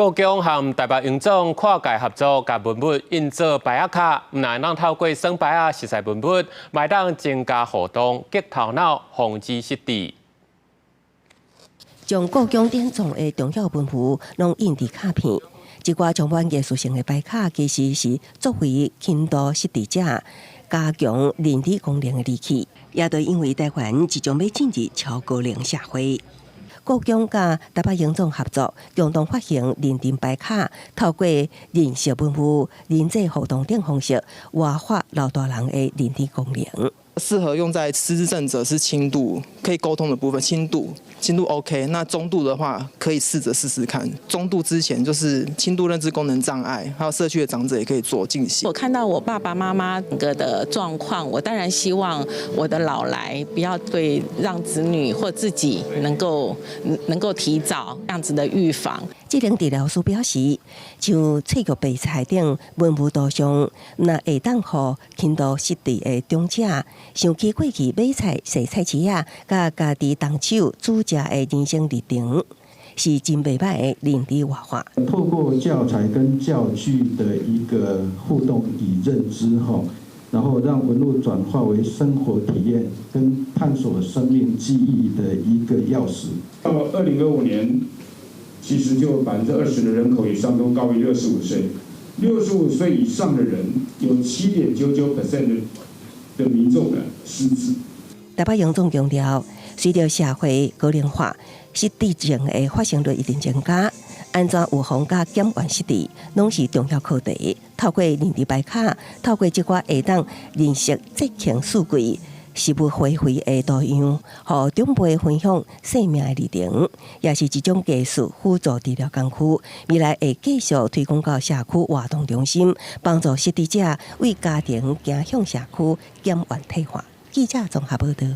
故宮和台北榮總跨界合作，共文物印做牌仔卡，毋但會當透過耍牌仔熟似文物，嘛會當增加互動，激頭腦，防止失智。將故宮典藏的重要文物攏印佇卡片，這寡充滿藝術性的牌卡，其實是作為輕度失智者加強認知功能的利器，也都因為台灣即將欲進入超高齡社會。故宮佮台北榮總合作，共同發行認證牌卡，透過認識文物、人際互動等方式，活化老大人的認知功能。適合用在失智症者是輕度可以溝通的部分，輕度輕度 OK，那中度的話可以試着試試看。中度之前就是輕度認知功能障礙，還有社區的長者也可以做進行。我看到我爸爸媽媽整個的狀況，我當然希望我的老來不要對讓子女或自己能夠提早這樣子的預防。職能治療師表示，像翠玉白菜等文物圖像，若會當予輕度失智的長者想起過去買菜、踅菜市仔，佮家己動手煮食的人生歷程，是真袂䆀的認知活化。透過教材跟教具的一個互動與認知，吼，然後讓文物轉化為生活體驗跟探索生命記憶的一個鑰匙。到2025年，其實就20%的人口以上都高於65歲，65歲以上的人有7.99% 的民眾呢失智。台北榮總強調，隨著社會高齡化，失智症的發生率一定增加，按怎預防佮減緩失智，攏是重要課題。透過認知牌卡，透過這寡會當認識節慶四季、食物花卉的圖樣，予長輩分享生命的歷程，也是一種藝術輔助治療工具。未來會繼續推廣到社區活動中心，幫助失智者為家庭走向社區減緩退化。記者綜合報道。